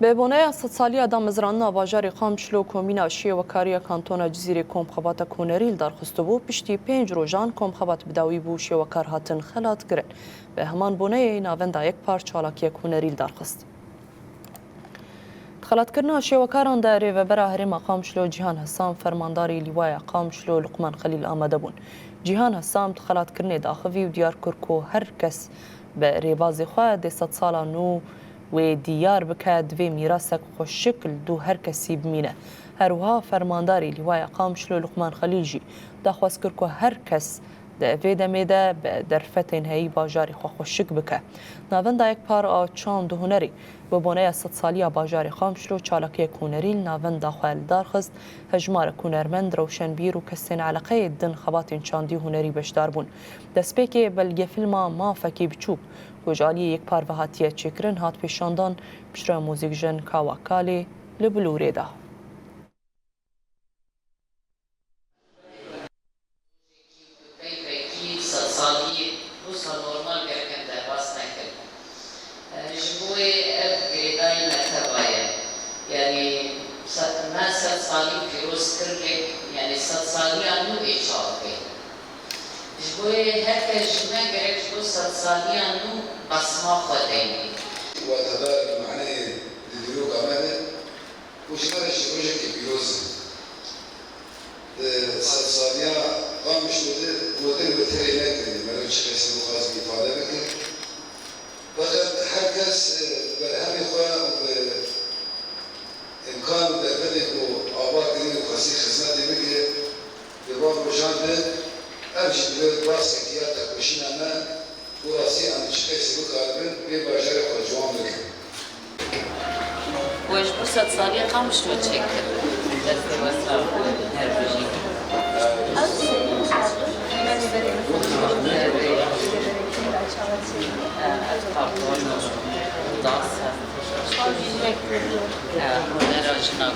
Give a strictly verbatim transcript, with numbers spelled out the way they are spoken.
Bi boneya sedsaliya damezrandina bajarê Qamişlo, Komîna Şêwekariya Kantona Cizîrê komxebata hunerî li dar xistibû. Piştî pênc rojan komxebat bi dawî bû şêwekar hatin xelatkirin. Bi heman boneyê navenda yekpar çalakiyek hunerî li dar xist. Di xelatkirina şêwekaran de Rêvebera Herêma Qamişlo Cîhan Hesam, Fermandarê Lîwaya Qamişlo Luqman Xelîl amade bûn. Cîhan Hesam di xelatkirinê daxivî û diyar kir ku her kes bi rêbazê xwe dê sedsala nû wê diyar bike, divê mîrasek xweşik li dû her kesî bimîne. Her wiha Fermandarê Lîwaya Qamişlo Luqman Xelîl jî daxwaz kir ku her kes di vê demê de bi derfetên heyî bajarê xwe xweşik bike. Navenda yekpar a çand û hunerê bi boneya sedsaliya bajarê Qamişlo çalakiyek hunerî li navenda xwe li dar xist. Hejmarek hunermend, rewşenbîr û kesên eleqeyê din xebatên çandî û hunerî beşdar bûn. Destpêkê belgefîlma Mafekî Biçûk ku ji aliyê yekpar ve hatiye çêkirin hat pêşandan, piştre muzîkjen Kawa Kalê li bilûrê da. Peyvekî sedsalî wisa normal gerek em derbas nekin. E, ji bo wê ev girêdayî me teva ye. Yanî se-, me sedsalî pîroz kir lê, yanî sedsaliya nû ê çawa bê. Ji bo wê her kes ji me gerek ji bo sedsaliya nû besma xwe deyî. Watedarê maneyê di dîroka me de û ji me re jî rojekî pîroz e. Di sedsaliya Qamişlo de gotin wê terê nekirî, meriv çi qeysî bixwazî îfade bike. Feqet her kes, e, bi berhemê xwe û bi îmkan û derfetê ku ava kirî û xwestî xizmetê bike, di van rojan de ev jî divê baskekî ya tekoşîna me û rastî em çi qeysî bikaribin vê bajarê xwe ciwan bikin. We ji bo sedsaliya Qamişlo çêkir. Destê we sax be, her bijî. Ev tablo, das e. Ev hunera jinan.